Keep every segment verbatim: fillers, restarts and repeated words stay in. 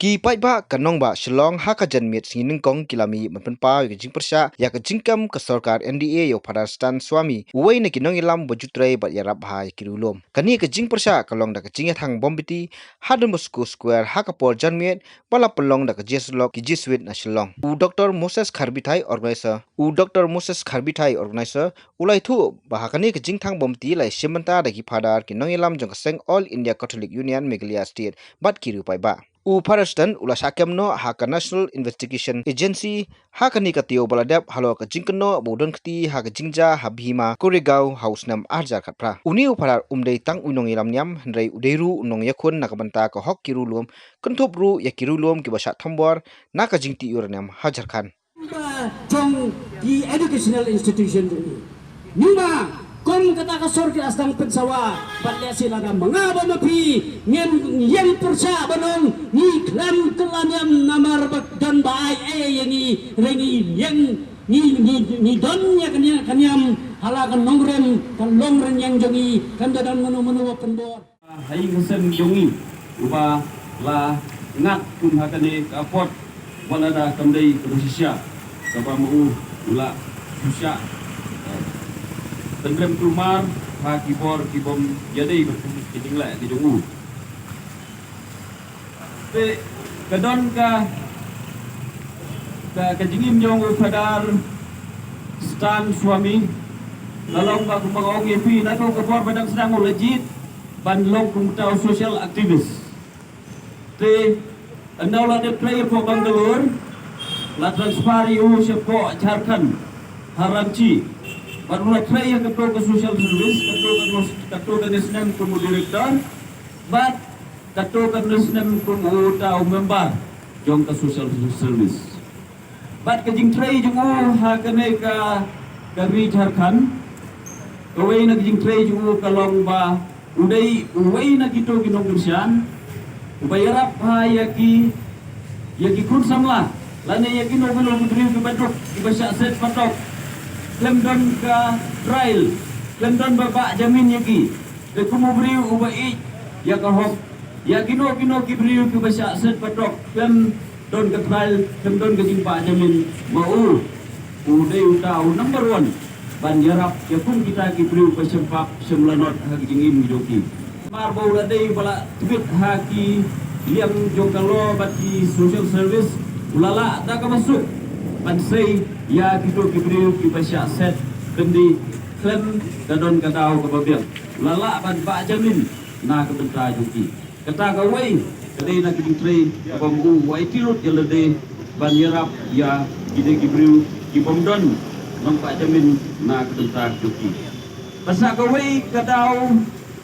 Ki paidbah ka nongbah Shillong ha ka janmiet sngi Nyngkong ki la mih ban pynpaw ïa ka jingpyrshah ïa ka jingkem ka sorkar N D A ïa u Phadar Stan Swami, uwei na ki nongïalam ba ju trei bad ïarap ha ïa ki riewlum. Kane ka jingpyrshah ka long da ka jingïathang bombiti ha Don Bosco Square ha ka por janmiet, ba la pynlong da ka jingïasyllok ki Jesuit na Shillong. U Doctor Moses Kharbithai, organizer, u Doctor Moses Kharbithai, organizer, u la ïathuh ba ha kane ka jingthang bombiti la ïashim bynta da ki phadar, ki nongïalam jong ka seng All India Catholic Union Meghalaya State bad ki riew paidbah. U Phadar Stan u la shah kem noh ha ka National Investigation Agency ha kane ka taïew ba la dep halor ka jingkynnoh ba u don kti ha ka jingjia ha Bhima, Koregaon ha u snem ar hajar khatphra. Une u phadar um dei tang u nongïalam niam, hynrei u dei ruh u nongïakhun na ka bynta ka hok ki riewlum, kynthup ruh ïa ki riewlum kiba shah thombor na ka jingtih ïur niam ha Jharkhand. Ba jong ki educational institution jong ngi. Ngi ma, kum kata ka sor ki la sdang pynsawa, bad lehse lada ma nga bad ma phi ngim ïeng pyrshah ban ong ngi khlem kylla niam namar ba don ba ai ei ïa ngi, hynrei ngi ïeng, ngi, ngi, ngi don ïa ka niam, ka niam ha la ka nongrim, ka longrynïeng jong ngi, kam da don mano mano ba pynbor. Ha ïing ha sem jong ngi uba la ngat kum ha kane ka apot, wat lada kam dei kaba shisha kaba ma u u la shisha, eh, pynrem kulmar ha ki bor ki bym ïadei bad ki jingleh ki jong u. Te ka don ka, ka, ka jingim jong u Phadar Stan Swami, la long ba kumba nga ong ïa phi, na ka bor ba dang sdang u la jied ban long kum uta u social activist. Te ynda u la dep trei hapoh Bangalore, la transfer ïa u shapoh Jharkhand ha Ranchi. Bad u la trei ha kato ka social service, kato ka nos-, kato kane snem kum u director, bad kato kane snem kum uta u member jong ka social service. Bad ka jingtrei jong u ha kane ka, ka ri Jharkhand, kawei na ka jingtrei jong u ka long ba u dei uwei na kito ki nongkyrshan uba ïarap ha ïa ki, ïa ki khun samla lane ïa kino kino ki briew kiba duk, kiba shah set patok. Khlem don ka trial, khlem don ba bah jamin ïa ki. Te kum u briew uba ïeit ïa ka hok, ïa kino kino ki briew kiba shah set patok, khlem don ka trial, khlem don ka jingbah jamin, ma u u dei uta u number one ban ïarap ïa kum kita ki briew ba shem pap shem lanot ha ki jingim jong ki. Namar ba u la dei ba la tbit ha ki liang jong ka law bad ki social service, u la lah da kaba suk ban sei ïa kito ki briew kiba shah set kyndi khlem da don ka daw kaba biang. U la lah ban bah jamin na ka bynta jong ki. Kata kawei ka dei na ka jingtrei kaba ma u u aiti lut ïa lade ban ïarap ïa kine ki briew ki bym don nongbah jamin na ka bynta jong ki. Bad sa kawei ka daw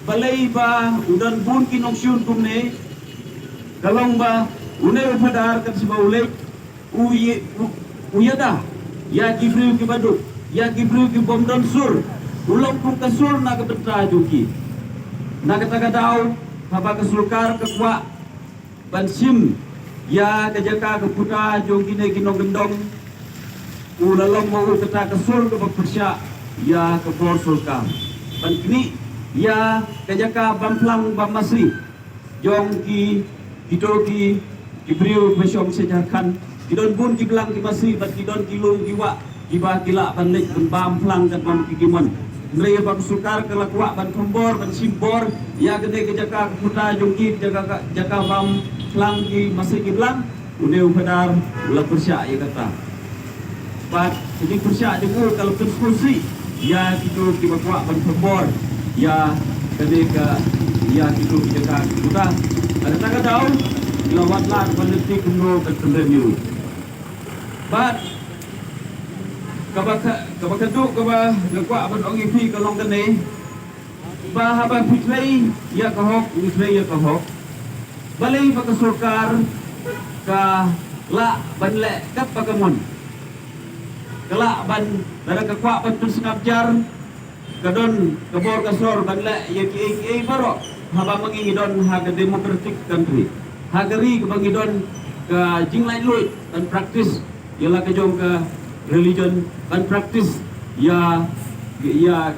balei ba u don bun ki nongshun kumne, ka long ba une u Phadar kan shu ba u leit u ïa-, u, u ïada ïa ki briew kiba duk, ïa ki briew ki bym don sur, u long kum ka sur na ka bynta jong ki. Na kata ka daw, haba ka sorkar ka kwah ban shim ïa ka jaka ka puta jong kine ki nongkyndong, u la long ma u kata ka sur kaba pyrshah ïa ka bor sorkar ban knieh ïa ka jaka bam phlang bam masi jong ki, kito ki, ki briew ba shong sha Jharkhand. Ki don bun ki blang ki masi bad ki don ki lum ki wah kiba ki lah ban leit ban bam phlang katba ma ki ki mon. Hynrei haba ka sorkar ka la kwah ban thombor, ban shim bor ïa kane ka jaka ka puta jong ki, jaka ka, jaka bam phlang ki masi ki blang, une u Phadar u la pyrshah ïa kata. Bad ka jingpyrshah jong u ka la pynsngewsih ïa kito kiba kwah ban thombor ïa kane ka, ïa kito ki jaka ki puta. Bad kata ka daw ki la wad lad ban lynti kumno ban pynrem ïa u. Bad kaba ka, kaba khatduh kaba nga kwah ban ong ïa phi ka long kane, ba haba phi trei ïa ka hok, phi trei ïa ka hok, balei ba ka sorkar ka lah ban leh katba ka mon? Ka lah ban, lada ka kwah ban pynsngap jar, ka don ka bor ka sor ban leh ïa kiei kiei baroh. Haba ma ngi ngi don ha ka democratic country, ha ka ri kaba ngi don ka jinglaitluid ban practice ïa la ka jong ka religion, ban practice ïa, ïa,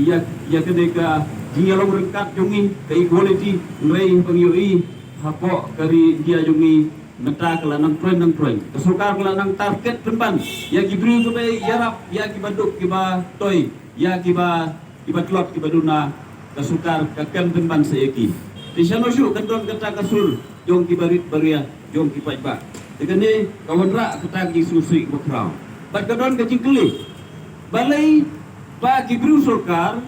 ïa, ïa kane ka jingïalong ryngkat jong ngi, ka equality. Hynrei ba ngi ïohi Hapoh ka ri India jong ngi mynta ka la nang trend nang trend. Ka sorkar ka la nang target pynban ïa ki briew kiba ïarap, ïa kiba duk kiba toi, ïa kiba, kiba tlot kiba duna. Ka sorkar ka kem pynban sa ïa ki. Te shano shuh kan don kata ka sur jong kiba rit baria jong ki paidbah. Te kane ka wanrah kata ka jingsngewsih kaba khraw. Bad ka don ka jingkylli, balei ba ki briew sorkar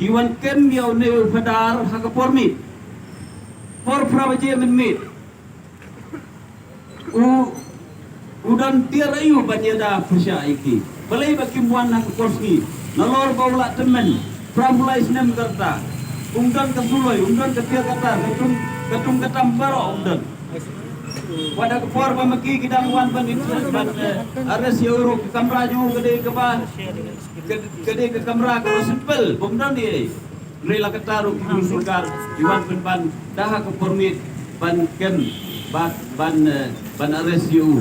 ki wan kem ïa une u phadar ha ka por miet, por phra baje mynmiet? U, u don tiar aïu ban ïada pyrshah ïa ki? Balei ba kim wan ha ka por sngi? Nalor ba u la tymmen phra phew lai snem ka rta, um don ka suloi, um don ka tiar ka tar, ka tung, ka tung ka tam baroh um don. Wat ha ka por ba ma ki ki dang wan ban, ban, eh, arrest ïa u ruh, ka kamra jong u ka dei kaba, ka, ka dei ka kamra kaba simple, bym don ei ei. Hynrei la katta ruh ki briew sorkar ki wan pynban da ha ka por miet ban kem, ban, ban, eh, ban arrest ïa u.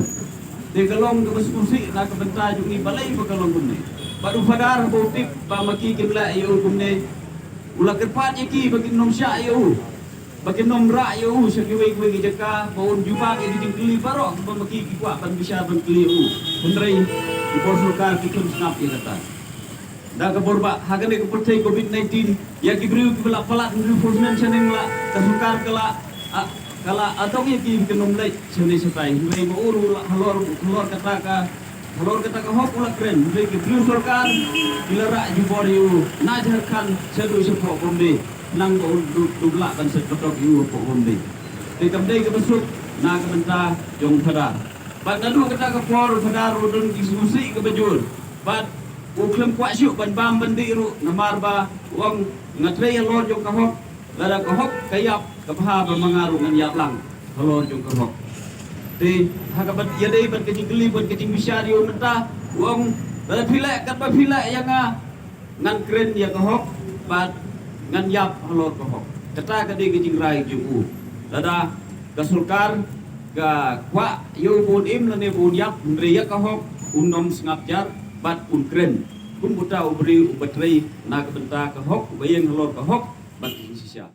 Te ka long kaba sngewsih na ka bynta jong ngi, balei ba ka long kumne. Bad u phadar haba u tip ba ma ki kim leh ïa u kumne, u la kyrpad ïa ki ba kin nym shah ïa u, ba kin nym rah ïa u sha kiwei kiwei ki jaka, ba un jubab ïa ki jingkylli baroh kiba ma ki ki kwah ban bishar ban kylli ïa u. Hynrei ki bor sorkar kim sngap ïa kata. Da ka bor ba ha kane ka pyrthei covid nineteen, ïa ki briew kiba la palat hynriew phew snem shaneng la, ka sorkar ka la, a, ka la adong ïa ki ba kin nym leit shane shatai. Hynrei ma u ruh la halor, halor kata ka, halor kata ka hok u la kren. Hynrei ki briew sorkar ki la rah jubor ïa u na Jharkhand shaduh shapoh Bombay, nang ba un duh, duh lah ban set patok ïa u hapoh Bombay. Te kam dei kaba suk na ka bynta jong u phadar. Bad naduh kata ka por u phadar u don ki sngewsih kaba jur. Bad u khlem kwah shuh ban bam ban dih ruh, namar ba u ong, nga trei halor jong ka hok, lada ka hok ka ïap, ka bha ba ma nga ruh ngan ïap lang halor jong ka hok. Te ha kaba ïadei bad ka jingkylli bad ka jingbishar ïa u mynta, u ong, lada phi leh katba phi leh ïa nga, ngan kren ïa ka hok bad ngan ïap halor ka hok. Kata ka dei ka jingrai jong u. Lada ka sorkar ka kwah ïa u ba un im lane ba un ïap, hynrei ïa ka hok un nym sngap jar bad un kren. Kumta u briew uba trei na ka bynta ka hok, uba ïeng halor ka hok bad ka jingshisha.